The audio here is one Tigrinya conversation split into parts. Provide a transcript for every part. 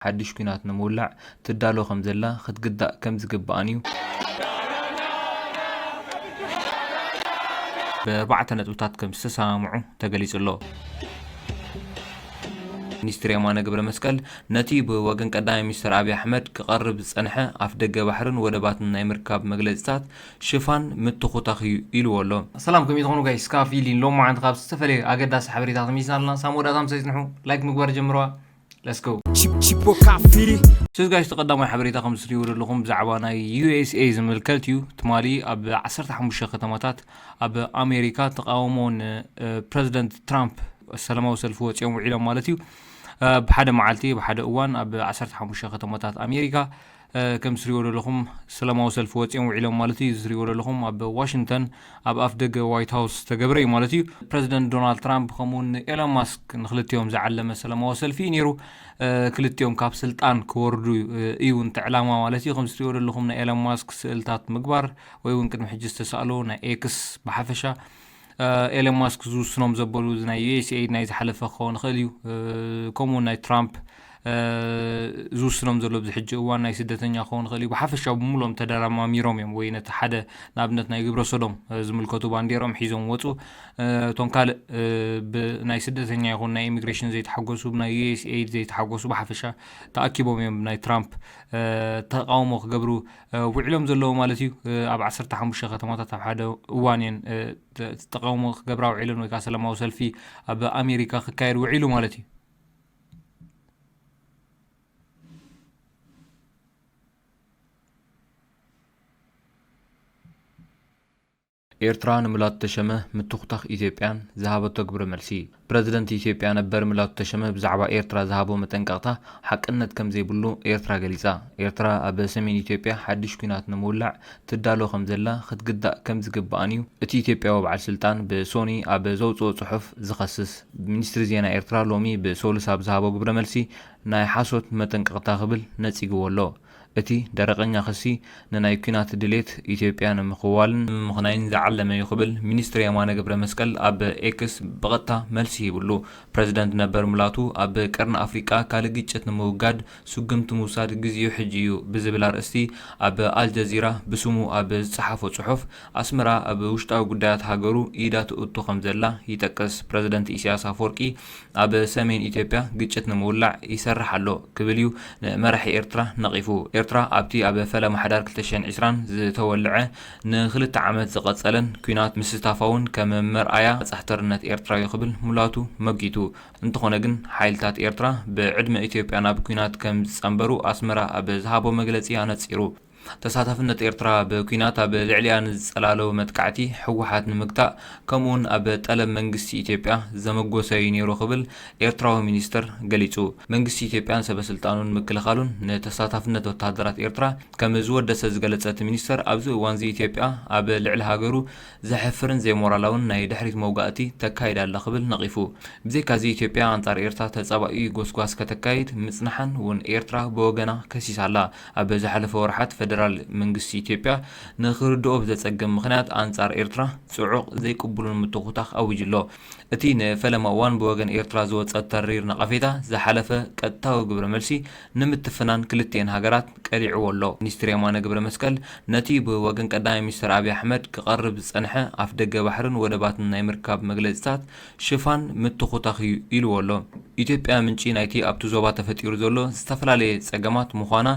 ሓድሽ ኲናት ንምውላዕ ትዳሎ ከም ዘላ ክትግዳእ ከም ዝግብኣን እዩ ብኣርባዕተ ነጥብታት ከም ዝተሰማምዑ ተገሊጹ ኣሎ። ሚኒስትር የማነ ገብረ መስቀል ነቲ ብወገን ቀዳማይ ሚኒስትር ኣብይ ኣሕመድ ክቐርብ ዝጸንሐ ኣፍ ደገ ባሕርን ወደባትን ናይ ምርካብ መግለጺታት ሽፋን ምትኹታኽ እዩ ኢልዎ ኣሎ። ሰላም፣ ከመይ ትኾኑ ጋይስ? ካብ ፊሊን ሎም መዓንቲ ካብ ዝተፈላለዩ ኣገዳሲ ሓበሬታ ተመሊስና ኣለና። ሳም ወዳእታ ምስ ኣይጽንሑ ላይክ ምግባር ጀምረዋ። Let's go። ቺፕ ቺፖ ካፊሪ። ስዝ ጋይስ፣ ተቐዳማይ ሓበሬታ ከም ትሪእዎ ዘለኹም ብዛዕባ ናይ ዩ ኤስ ኤ ዝምልከት እዩ። ትማሊ ኣብ ዓሰርተ ሓሙሽተ ከተማታት ኣብ ኣሜሪካ ተቃውሞ ንፕረዚደንት ትራምፕ ሰላማዊ ሰልፊ ወፂኦም ውዒሎም ማለት እዩ። ብሓደ መዓልቲ ብሓደ እዋን ኣብ ዓሰርተ ሓሙሽተ ከተማታት ኣሜሪካ ከም ትሪእዎ ዘለኹም ሰላማዊ ሰልፊ ወፂኦም ውዒሎም ማለት እዩ። እዚ ትሪእዎ ዘለኹም ኣብ ዋሽንግተን ኣብ ኣፍ ደገ ዋይት ሃውስ ተገብረ እዩ ማለት እዩ። ፕረዚደንት ዶናልድ ትራምፕ ከምኡ እውን ኤሎን ማስክ ንክልቲኦም ዝዓለመ ሰላማዊ ሰልፊ እዩ ነይሩ። ክልቲኦም ካብ ስልጣን ክወርዱ እዩ እውን እቲ ዕላማ ማለት እዩ። ከም ትሪእዎ ዘለኹም ናይ ኤሎን ማስክ ስእልታት ምግባር ወይ እውን ቅድሚ ሕጂ ዝተሳእሎ ናይ ኤክስ ብሓፈሻ ኤለን ማስክ ዝውስኖም ዘበሉ ናይ ዩ ኤስ ኤድ ናይ ዝሓለፈ ክኸውን ይኽእል እዩ። ከምኡ ናይ ትራምፕ ዝውስኖም ዘሎ ኣብዚ ሕጂ እዋን ናይ ስደተኛ ክኸውን ይኽእል እዩ። ብሓፈሻ ብምሉኦም ተደራማሚሮም እዮም ወይ ነቲ ሓደ ንኣብነት ናይ ግብረ ሶዶም ዝምልከቱ ባንዴሮም ሒዞም ወፁ። እቶም ካልእ ብናይ ስደተኛ ይኹን ናይ ኢሚግሬሽን ዘይተሓጎሱ ብናይ ዩ ኤስ ኤድ ዘይተሓጎሱ ብሓፈሻ ተኣኪቦም እዮም ናይ ትራምፕ ተቃውሞ ክገብሩ ውዕሎም ዘለዉ ማለት እዩ። ኣብ ዓሰርተ ሓሙሽተ ከተማታት ኣብ ሓደ እዋን እየን ተቃውሞ ክገብራ ውዒለን ወይ ከዓ ሰላማዊ ሰልፊ ኣብ ኣሜሪካ ክካየድ ውዒሉ ማለት እዩ። ኤርትራ ንሙላቱ ተሸመ ምትኹታኽ ኢትዮጵያን ዝሃበቶ ግብረ መልሲ። ፕረዚደንት ኢትዮጵያ ነበር ሙላቱ ተሸመ ብዛዕባ ኤርትራ ዝሃቦ መጠንቀቕታ ሓቅነት ከም ዘይብሉ ኤርትራ ገሊጻ። ኤርትራ ኣብ ሰሜን ኢትዮጵያ ሓድሽ ኲናት ንምውላዕ ትዳሎ ከም ዘላ ክትግዳእ ከም ዝግብኣን እዩ እቲ ኢትዮጵያዊ በዓል ስልጣን ብሶኒ ኣብ ዘውጽኦ ጽሑፍ ዝኸስስ። ሚኒስትሪ ዜና ኤርትራ ሎሚ ብሶሉስ ኣብ ዝሃቦ ግብረ መልሲ ናይ ሓሶት መጠንቀቕታ ክብል ነጺግዎ ኣሎ። እቲ ደረቐኛ ክሲ ንናይ ኲናት ድሌት ኢትዮጵያ ንምኽዋልን ንምምኽናይን ዝዓለመ እዩ ክብል ሚኒስትር የማነ ገብረ መስቀል ኣብ ኤክስ ብቐጥታ መልሲ ሂብሉ። ፕረዚደንት ነበር ሙላቱ ኣብ ቀርኒ ኣፍሪቃ ካልእ ግጭት ንምውጋድ ስጉምቲ ምውሳድ ግዜኡ ሕጂ እዩ ብዝብል ኣርእስቲ ኣብ ኣልጀዚራ ብስሙ ኣብ ዝጸሓፎ ጽሑፍ ኣስመራ ኣብ ውሽጣዊ ጉዳያት ሃገሩ ኢዳ ትእቱ ከም ዘላ ይጠቅስ። ፕረዚደንት ኢሳያስ ኣፈወርቂ ኣብ ሰሜን ኢትዮጵያ ግጭት ንምውላዕ ይሰርሕ ኣሎ ክብል እዩ ንመራሒ ኤርትራ ነቒፉ። ኤርትራ ኣብቲ ኣብ ፈለማ ሕዳር ክልተ ሽሕን ዕስራን ዝተወልዐ ንክልተ ዓመት ዝቐጸለን ኲናት ምስታፋ እውን ከም መርኣያ መጻሕተርነት ኤርትራ እዩ ክብል ሙላቱ መጊቱ። እንተኾነ ግን ሓይልታት ኤርትራ ብዕድመ ኢትዮጵያ ናብ ኲናት ከም ዝጸንበሩ ኣስመራ ኣብ ዝሃቦ መግለጺ ኣነጺሩ። ተሳታፍነት ኤርትራ ብኲናት ኣብ ልዕሊኣ ንዝጸላለው መጥቃዕቲ ህወሓት ንምግታእ ከምኡውን ኣብ ጠለብ መንግስቲ ኢትዮጵያ ዘመጎሰ እዩ ነይሩ ክብል ኤርትራዊ ሚኒስተር ገሊጹ። መንግስቲ ኢትዮጵያን ሰበ ስልጣኑን ምክልኻሉን ንተሳታፍነት ወተሃደራት ኤርትራ ከም ዝወደሰ ዝገለጸ እቲ ሚኒስተር፣ ኣብዚ እዋንዚ ኢትዮጵያ ኣብ ልዕሊ ሃገሩ ዘሕፍርን ዘይሞራላውን ናይ ድሕሪት መውጋእቲ ተካይድ ኣላ ክብል ነቒፉ። ብዘይካዚ ኢትዮጵያ ኣንጻር ኤርትራ ተጻባኢ ጎስጓስ ከተካይድ ምጽንሓን እውን ኤርትራ ብወገና ከሲሳ ኣላ። ኣብ ዝሓለፈ ወርሓት ፈደራል መንግስቲ ኢትዮጵያ ንክርድኦ ብዘጸግም ምኽንያት ኣንጻር ኤርትራ ጽዑቕ ዘይቅቡሉን ምትኹታኽ ኣዊጁ ኣሎ። እቲ ንፈለማ እዋን ብወገን ኤርትራ ዝወጸ ተሪር ነቐፌታ ዝሓለፈ ቀጥታዊ ግብረ መልሲ ንምትፍናን ክልቲኤን ሃገራት ቀሊዕዎ ኣሎ። ሚኒስትር የማነ ገብረ መስቀል ነቲ ብወገን ቀዳማይ ሚኒስትር ኣብይ ኣሕመድ ክቐርብ ዝጸንሐ ኣፍ ደገ ባሕርን ወደባትን ናይ ምርካብ መግለጺታት ሽፋን ምትኹታኽ እዩ ኢልዎ ኣሎ። ኢትዮጵያ ምንጪ ናይቲ ኣብቲ ዞባ ተፈጢሩ ዘሎ ዝተፈላለየ ጸገማት ምዃና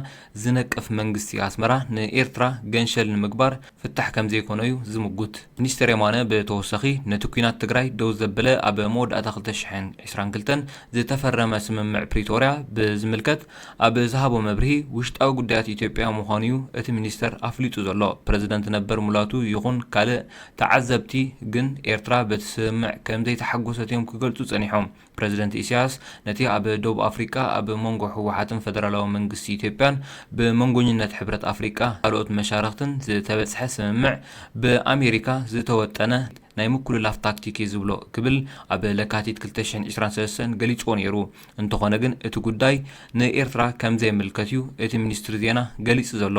ዝነቅፍ መንግስቲ ኣስመራ ንኤርትራ ገንሸል ንምግባር ፍታሕ ከም ዘይኮነ እዩ ዝምጉት። ሚኒስትር የማነ ብተወሳኺ ነቲ ኲናት ትግራይ ደው ዘበለ ኣብ መወዳእታ ክልተ ሽሕን ዕስራን ክልተን ዝተፈረመ ስምምዕ ፕሪቶርያ ብዝምልከት ኣብ ዝሃቦ መብርሂ ውሽጣዊ ጉዳያት ኢትዮጵያ ምዃኑ እዩ እቲ ሚኒስተር ኣፍሊጡ ዘሎ። ፕረዚደንት ነበር ሙላቱ ይኹን ካልእ ተዓዘብቲ ግን ኤርትራ በቲ ስምምዕ ከም ዘይተሓጎሰት እዮም ክገልጹ ጸኒሖም። ፕረዚደንት ኢሳያስ ነቲ ኣብ ደቡብ ኣፍሪቃ ኣብ መንጎ ህወሓትን ፈደራላዊ መንግስቲ ኢትዮጵያን ብመንጎኝነት ሕብረት ኣፍሪቃ ካልኦት መሻርኽትን ዝተበጽሐ ስምምዕ ብኣሜሪካ ዝተወጠነ ናይ ምኩልላፍ ታክቲክ እዩ ዝብሎ ክብል ኣብ ለካቲት ክልተ ሽሕን ዕስራን ሰለስተን ገሊጽዎ ነይሩ። እንተኾነ ግን እቲ ጉዳይ ንኤርትራ ከም ዘይምልከት እዩ እቲ ሚኒስትሪ ዜና ገሊጹ ዘሎ።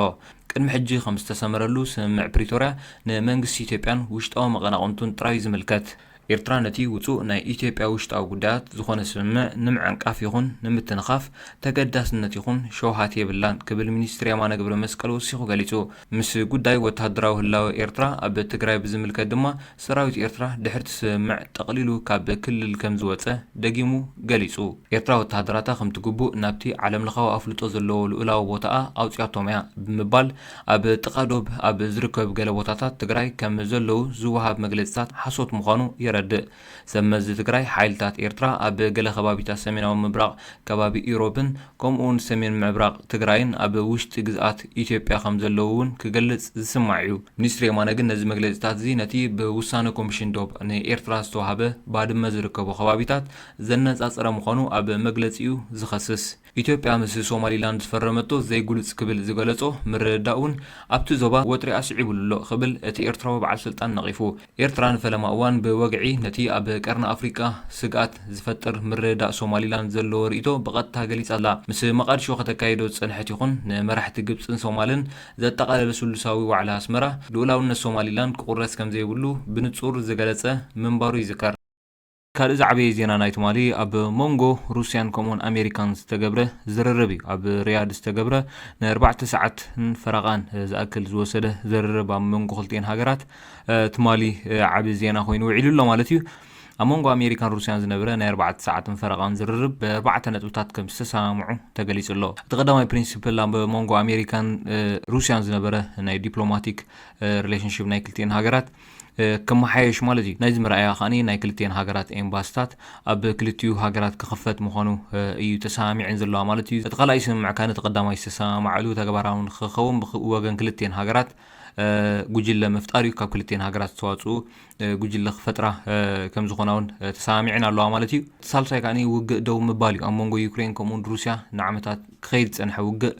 ቅድሚ ሕጂ ከም ዝተሰመረሉ ስምምዕ ፕሪቶርያ ንመንግስቲ ኢትዮጵያን ውሽጣዊ መቐናቕንቱን ጥራይ እዩ ዝምልከት። ኤርትራ ነቲ ውጹእ ናይ ኢትዮጵያ ውሽጣዊ ጉዳያት ዝኾነ ስምምዕ ንምዕንቃፍ ይኹን ንምትንኻፍ ተገዳስነት ይኹን ሸውሃት የብላን ክብል ሚኒስትር የማነ ገብረ መስቀል ወሲኹ ገሊጹ። ምስ ጉዳይ ወተሃደራዊ ህላወ ኤርትራ ኣብ ትግራይ ብዝምልከት ድማ ሰራዊት ኤርትራ ድሕርቲ ስምምዕ ጠቕሊሉ ካብ ክልል ከም ዝወጸ ደጊሙ ገሊጹ። ኤርትራ ወተሃደራታ ከምቲ ግቡእ ናብቲ ዓለምለኻዊ ኣፍልጦ ዘለዎ ልኡላዊ ቦታኣ ኣውጺኣቶም እያ ብምባል ኣብ ጥቓ ዶብ ኣብ ዝርከቡ ገለ ቦታታት ትግራይ ከም ዘለዉ ዝወሃብ መግለጽታት ሓሶት ምዃኑ የረድእ። ሰብ መዚ ትግራይ ሓይልታት ኤርትራ ኣብ ገለ ከባቢታት ሰሜናዊ ምብራቕ ከባቢ ኢሮብን ከምኡውን ሰሜን ምዕብራቕ ትግራይን ኣብ ውሽጢ ግዝኣት ኢትዮጵያ ከም ዘለዉ እውን ክገልጽ ዝስማዕ እዩ። ሚኒስትሪ የማነ ግን ነዚ መግለጺታት እዚ ነቲ ብውሳነ ኮሚሽን ዶብ ንኤርትራ ዝተዋህበ ባድመ ዝርከቡ ከባቢታት ዘነጻጸረ ምዃኑ ኣብ መግለጺኡ ዝኸስስ። ኢትዮጵያ ምስ ሶማሊላንድ ዝፈረመቶ ዘይግሉጽ ክብል ዝገለጾ ምርድዳእ እውን ኣብቲ ዞባ ወጥሪ ኣስዒቡሉ ኣሎ ክብል እቲ ኤርትራዊ በዓል ስልጣን ነቒፉ። ኤርትራ ንፈለማ እዋን ብወግዒ ነቲ ኣብ ቀርኒ ኣፍሪቃ ስግኣት ዝፈጥር ምርድዳእ ሶማሊላንድ ዘለዎ ርእይቶ ብቐጥታ ገሊጻ ኣላ። ምስ መቓድሾ ከተካይዶ ዝጸንሐት ይኹን ንመራሕቲ ግብጽን ሶማልን ዘጠቓለለ ስሉሳዊ ዋዕላ ኣስመራ፣ ልኡላውነት ሶማሊላንድ ክቑረስ ከም ዘይብሉ ብንጹር ዝገለጸ ምንባሩ ይዝከር። ካልእ ዝዓበየ ዜና ናይ ትማሊ ኣብ መንጎ ሩስያን ከምኡውን ኣሜሪካን ዝተገብረ ዝርርብ እዩ። ኣብ ሪያድ ዝተገብረ ንኣርባዕተ ሰዓትን ፈረቓን ዝኣክል ዝወሰደ ዝርርብ ኣብ መንጎ ክልቲኤን ሃገራት፣ እ፣ ትማሊ፣ እ፣ ዓቢ ዜና ኮይኑ ውዒሉ ኣሎ ማለት እዩ። ኣብ መንጎ ኣሜሪካን ሩስያን ዝነበረ ናይ ኣርባዕተ ሰዓትን ፈረቓን ዝርርብ ብኣርባዕተ ነጥብታት ከም ዝተሰማምዑ ተገሊጹ ኣሎ። እቲ ቀዳማይ ፕሪንሲፕል ኣብ መንጎ ኣሜሪካን፣ እ፣ ሩስያን ዝነበረ ናይ ዲፕሎማቲክ፣ እ፣ ሪሌሽንሺፕ ናይ ክልቲኤን ሃገራት፣ እ፣ ክመሓየሽ ማለት እዩ። ናይዚ መርኣያ ከኣ ናይ ክልቲኤን ሃገራት ኤምባስታት ኣብ ክልቲኡ ሃገራት ክኽፈት ምዃኑ፣ እ፣ እዩ ተሰማሚዐን ዘለዋ ማለት እዩ። እቲ ካልኣይ ስምምዕ ከኣ እቲ ቀዳማይ ዝተሰማማዕሉ ተግባራዊ ንክኸውን ብክ-፣ ወገን ክልቲኤን ሃገራት፣ እ፣ ጉጅለ ምፍጣር እዩ። ካብ ክልቲኤን ሃገራት ዝተዋፅኡ፣ እ፣ ጉጅለ ክፈጥራ፣ እ፣ ከም ዝኾና እውን፣ እ፣ ተሰማሚዐን ኣለዋ ማለት እዩ። እቲ ሳልሳይ ከኣ ውግእ ደው ምባል እዩ። ኣብ መንጎ ዩክሬን ከምኡውን ሩስያ ንዓመታት ክኸይድ ዝጸንሐ ውግእ፣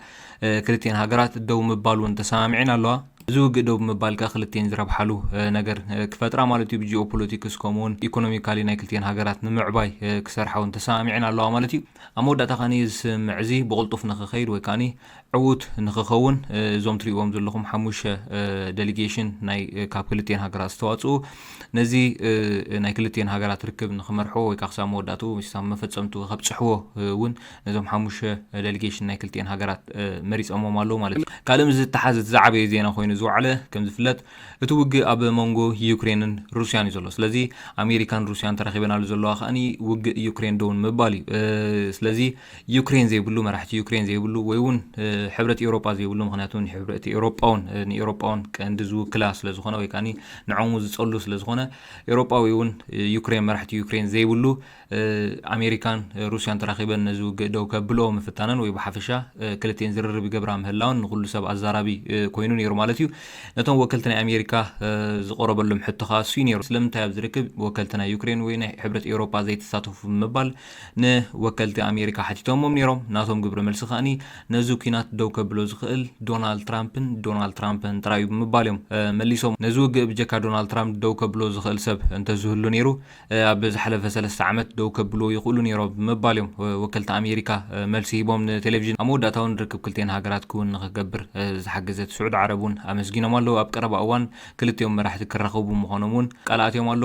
እ፣ ክልቲኤን ሃገራት ደው ምባል እውን ተሰማሚዐን ኣለዋ። እዚ ውግእ ደው ብምባል ከኣ ክልቲኤን ዝረብሓሉ፣ እ፣ ነገር፣ እ፣ ክፈጥራ ማለት እዩ። ብጂኦፖለቲክስ ከምኡውን ኢኮኖሚካሊ ናይ ክልቲኤን ሃገራት ንምዕባይ፣ እ፣ ክሰርሓ እውን ተሰማሚዐን ኣለዋ ማለት እዩ። ኣብ መወዳእታ ከኣ እዚ ስምምዕ እዚ ብቕልጡፍ ንኽኸይድ ወይ ከኣ ዕዉት ንኽኸውን፣ እ፣ እዞም ትርእይዎም ዘለኹም ሓሙሽተ፣ እ፣ ዴሊጌሽን ናይ፣ እ፣ ካብ ክልቲኤን ሃገራት ዝተዋፅኡ ነዚ፣ እ፣ ናይ ክልቲኤን ሃገራት ርክብ ንኽመርሕዎ ወይ ከዓ ክሳብ መወዳእትኡ ወይ ክሳብ መፈፀምትኡ ከብፅሕዎ፣ እ፣ እውን ነዞም ሓሙሽተ ዴሊጌሽን ናይ ክልቲኤን ሃገራት፣ እ፣ መሪፀሞም ኣለዉ ማለት እዩ። ካልእ ምስ ዝተሓዘ እቲ ዝዓበየ ዜና ኮይኑ ዝወዓለ ከም ዝፍለጥ እቲ ውግእ ኣብ መንጎ ዩክሬንን ሩስያን እዩ ዘሎ። ስለዚ ኣሜሪካን ሩስያን ተራኺበናሉ ዘለዋ ከኣ ውግእ ዩክሬን ደውን ምባል እዩ። እ፣ ስለዚ ዩክሬን ዘይብሉ፣ መራሕቲ ዩክሬን ዘይብሉ ወይ እውን፣ እ፣ ሕብረት ኤውሮጳ ዘይብሉ፣ ምኽንያቱ ንሕብረት ኤውሮጳ እውን፣ እ፣ ንኤውሮጳ እውን ቀንዲ ዝውክላ ስለ ዝኾነ ወይ ከኣ ንዖሙ ዝጸሉ ስለ ዝኾነ ኤውሮጳዊ እውን፣ እ፣ ዩክሬን መራሕቲ ዩክሬን ዘይብሉ፣ እ፣ ኣሜሪካን፣ እ፣ ሩስያን ተራኺበን ነዚ ውግእ ደው ከብልኦ ምፍታነን ወይ ብሓፈሻ፣ እ፣ ክልቲኤን ዝርርብ ይገብራ ምህላውን ንኹሉ ሰብ ኣዛራቢ፣ እ፣ ኮይኑ ነይሩ ማለት እዩ። ነቶም ወከልቲ ናይ ኣሜሪካ፣ እ፣ ዝቐረበሎም ሕቶ ከኣ እሱ እዩ ነይሩ። ስለምንታይ ኣብዚ ርክብ ወከልቲ ናይ ዩክሬን ወይ ናይ ሕብረት ኤውሮጳ ዘይተሳተፉ ብምባል ንወከልቲ ኣሜሪካ ሓቲቶሞም ነይሮም። ናቶም ግብረ መልሲ ከኣ ነዚ ኲናት ደው ከብሎ ዝኽእል ዶናልድ ትራምፕን ዶናልድ ትራምፕን ጥራይ እዩ ብምባል እዮም፣ እ፣ መሊሶም። ነዚ ውግእ ብጀካ ዶናልድ ትራምፕ ደው ከብሎ ዝኽእል ሰብ እንተዝህሉ ነይሩ፣ እ፣ ኣብ ዝሓለፈ ሰለስተ ዓመት ደው ከብልዎ ይኽእሉ ነይሮም ብምባል እዮም፣ እ፣ ወከልቲ ኣሜሪካ፣ እ፣ መልሲ ሂቦም ንቴሌቪዥን። ኣብ መወዳእታ እውን ርክብ ክልቲኤን ሃገራት ክውን ንኽገብር፣ እ፣ ዝሓገዘት ስዑዲ ዓረብ እውን ኣመስጊኖም ኣለዉ። ኣብ ቀረባ እዋን ክልቲኦም መራሕቲ ክራኸቡ ምዃኖም እውን ቃል ኣትዮም ኣለዉ።